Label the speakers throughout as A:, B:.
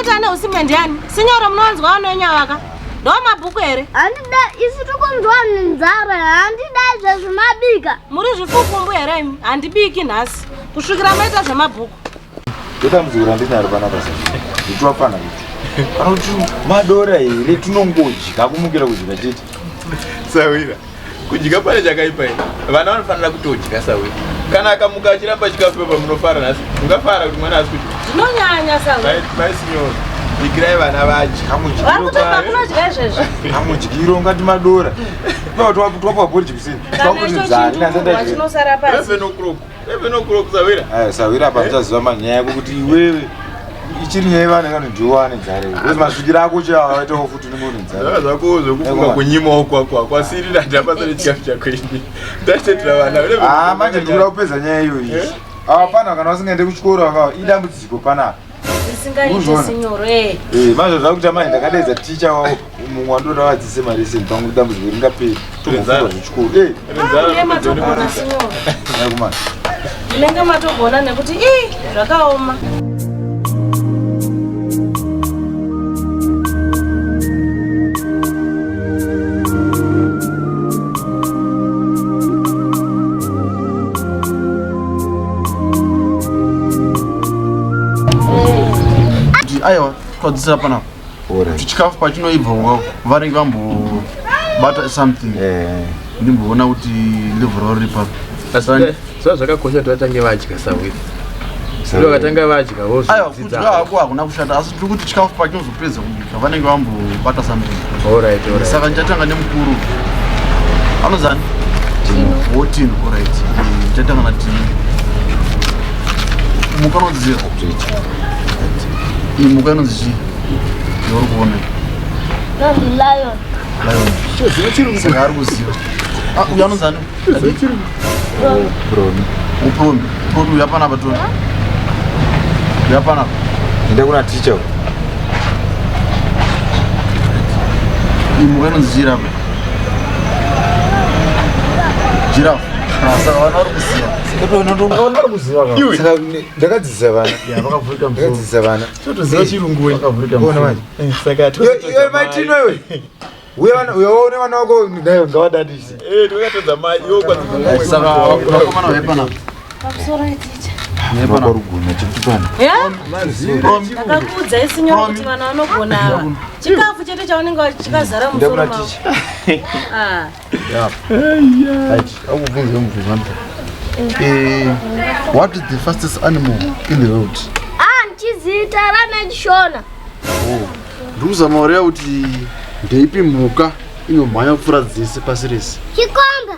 A: Muri kuti ane usimbe ndiani? Sinyoro munonzwa vanonya vaka. Ndo mabhuku here?
B: Handida isu tikunzwa nenzara handida izvezvi mabika.
A: Muri zvifufumbu here imi? Handibiki nhasi. Kusvikira maita zvemabhuku.
C: Ndodambudziko randinaro panapa sa. Nditwapfana kuti. Kana kuti madora here tinongodya kumukira kudya chete.
D: Sawira. Kudya pane chakaipa here? Vana vanofanira kutodya sawira. Kana akamuka achiramba chikafu ipapo munofara nhasi. Ungafara kuti mwana asi kudya.
A: Zvinonyanya sawira.
D: Mai Sinyoro. Bikirai vana vadye.
A: Vari kutobva kunodya izvezvi.
C: Kamudyiro ungati madora. Twapa porridge kuseni.
A: Kana icho chindumurwa chinosara pasi.
D: 11 o'clock. 11 o'clock sawira.
C: Aya sawira apa ndichaziva manyaya yako kuti iwewe ichiri nyaya yevana kana ndiwo ane nzara iwe. Because masvikiro ako chaiwo awaitawo futi unenge une nzara.
D: Zvaka zvako zvekufunga kunyimawo kwako kwasirira ndapasa nechikafu chako ini. Ndachetera vana.
C: Ah manje ndikuda kupedza nyaya iyoyi. Ava pana kana vasingaende kuchikoro ava idambudziko panapa.
A: Zvisingaite sinyoro eh.
C: Eh manje zvakuita manje ndakadeedza ticha wavo mumwe wandoda vadzidzise mareseni pangu dambudziko ringaperi. Tombofunga zvechikoro. Eh.
A: Munenge matogona sinyoro.
C: Yakumana.
A: Munenge matogona nekuti ii zvakaoma.
E: Kuti aiwa twadzidzira panapa
C: Alright.
E: chikafu pachinoibva uko vanenge vambobata something
C: Eh.
E: ndimboona kuti level ravo riri papi
D: Saka zvakakosha kuti vatange vadya sawira. Ndo vakatanga vadya
E: aiwa
D: vozodzidza.
E: kudya hako hakuna kushata asi tiri kuti chikafu pachinozopedza kubika vanenge vambobata something
D: Alright, alright.
E: saka ndichatanga nemukuru anozani wotino alright ndichatanga natino muka unonzi iyi muka inonzi chii yauri kuona
B: Nonzi lion.
E: lion saka ari kuziva Ah, uyu anonzi ani
C: Promi.
E: upromi promi uya panapa toni uya panapa
C: Enda kuna teacher. uko.
E: iyi muka inonzi giraffe giraffe Ah, saka vana vari kuziva
C: Vana vari kuziva ka. Saka ndakadzidzisa vana.
E: Ya, vakavhurika musoro
C: Ndakadzidzisa vana.
D: Totoziva chirungu we.
E: Vakavhurika
C: Ona
E: musoro
C: manje.
D: Saka
C: Iwe maitino iwe. Uye vana uye waone vana vako nayo ngavadadise.
D: Eh, tokatodza mai iwo kwa
E: saka vakomana uya panapa
A: Pamusoro ticha.
E: Uya panapa
C: Vakarugona chekutana.
A: Yeah? Ndakakuudzai sinyoro kuti vana vanogona ava. Chikafu chete chaunenge chikazara
C: Enda
A: musoro
C: kuna
A: mavo.
C: teacher.
A: Ah.
E: Right, akubvunze mubvunzo wani. Eh, what is the fastest animal in the world?
B: Ah, ndichizita ranechishona.
E: Ndikuzama kureva kuti ndeipi mhuka inomhanya kupfuura dzese pasi rese.
B: Chikomba.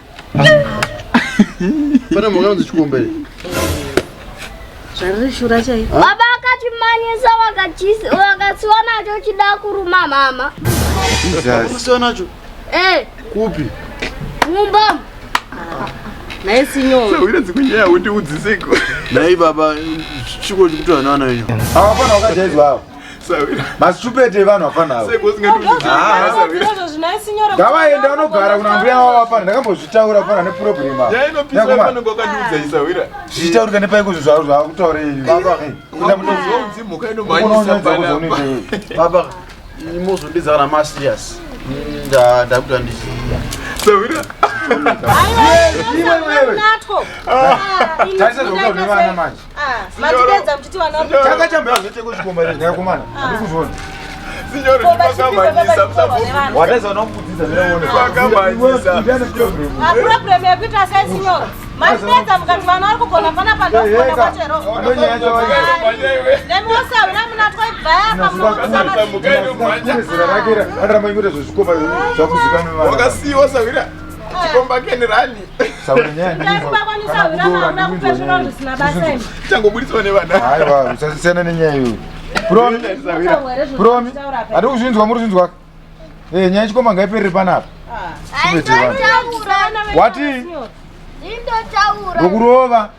E: Pane mhuka inonzi chikomba here?
A: Zvariri shura chaiyo.
B: Baba akachimanyisa wakasiwa nacho chida kuruma mama.
C: Jesus.
E: Kusiwa nacho
B: Eh,
E: kupi?
B: mumba.
A: Nhai sinyoro.
D: Sawira dzikunyaya undiudziseko.
E: Nhai baba, chiko chikuti vana vana venyu.
C: Ava pana vakajaidzwa ava.
D: Sawira.
C: Masitupete evanhu vafana ava.
D: Seko usingandiudzise.
A: Ndozvo zvinai sinyoro.
C: Ngavaende vanogara kuna mbuya wavo vafana. Ndakambozvitaura fana neproblem ava.
D: Nyaya inopisa
C: Yakumana.
D: panonga wakandiudza isawira.
C: Zvichitaurika nepaiko zvinhu zvakutaura iyi.
E: Baba.
C: Kuda mutozi.
D: Unzi mhuka inomhanyisa panapa.
E: Baba, imozondidza kana ma serious. Ndakuti handichi.
D: Sawira.
C: Iwe, iwe.
A: Natwo.
C: Tarisa zvokutaura nevana manje.
A: Matidedza muchiti vana vari
C: Chakachambira zvoite kuchikomba here nyakumana. Handikuzviona.
D: Sinyoro
A: Ko,
D: vakamhanyisa
A: vachipinda
C: Wataisa unomukudzidza mira uone.
D: Vakamhanyisa.
C: Iwe ndiane problem.
A: Hakuna problem yekuita sei sinyoro. Matidedza mukati vana vari kugona panapa ndokugona kwachero. Nemiwosawira munatwa ibva yapa munokusa
C: Zera rake anoramba ingoita zvezvikomba zvakuzikanwa nevana.
D: Wakasiyiwa sawira. Chikomba can run.
C: Saura nyaya ndinzwa.
A: Ndakubakwanisa wira hamuna kupe zviro zvisina basa imi.
D: Changobudiswa nevana.
C: Aiwa, usasiyana nenyaya iyoyo. Promi, Promi, handi kuzvinzwa muri kuzvinzwa? Eh, nyaya yechikomba ngaiperere panapa. Chibete vanhu.
B: Aindotaura.
C: Wati?
B: Indotaura.
C: Ndokurova.